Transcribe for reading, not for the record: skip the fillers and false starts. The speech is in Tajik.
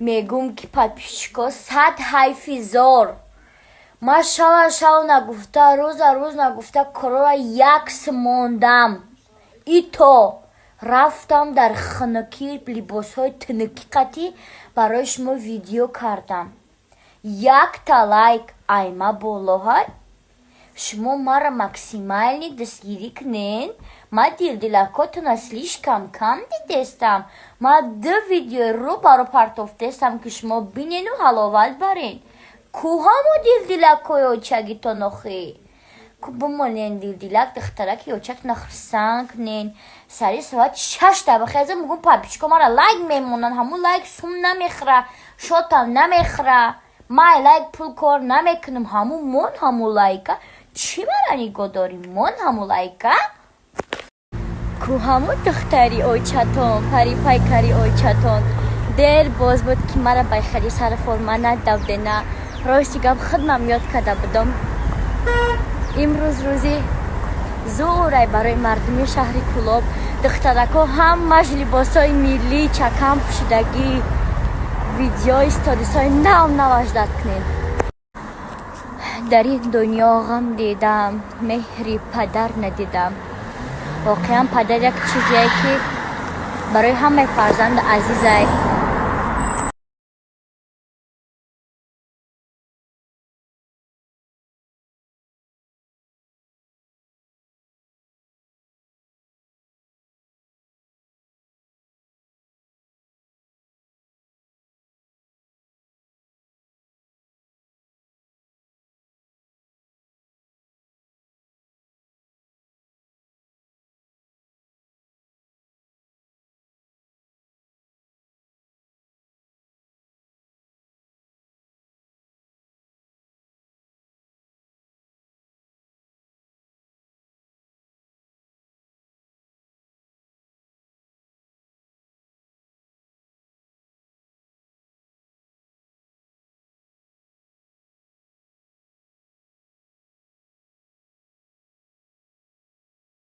Мегум, ки подписчико, сад ҳайфи зор. Ман шава шав нагуфта, рӯза рӯз нагуфта, корора якс мондам. Ито рафтам, дар хунукӣ либосҳои тунукӣ қатӣ барои шумо видео кардам. Якта лайк айма болоҳай. Шумо маро максимально дастгирӣ кунен. Ман дилдилакотона слишком кам дидестам. Ман ду видеои рӯ баро партофтестам, ки шумо бинену ҳаловат барен. Ку ҳамо дилдилакҳои очагитон охӣ? Ку бимонен дилдилак, духтараки очакна хурсанд кунен. Сари соати 6-та бахеза, мегум, подписчико мара лайк мемонанд. Ҳамун лайк сум намехӯра, шотам намехӯра. Ман лайк пул кор намекунам. Ҳамун мон, ҳамун лайка чӣ мара нигоҳ дорӣ? Мон ҳамун лайка. Ку ҳамун духтари очатон, парипайкари очатон? Дер боз буд, ки мара байхари сари форма надавдена. Рости гап, худмам ёд карда будам. Имрӯз рӯзи зӯрай барои мардуми шаҳри Кӯлоб. Духтарако ҳамаш либосҳои миллӣ чакам пӯшидагӣ, видеои сторисҳои нав наваш дад кунед. Дар ин дунё ғам дидам, меҳри падар надидам. Воқеан, падар як чизе, ки барои ҳамаи фарзанд азизай.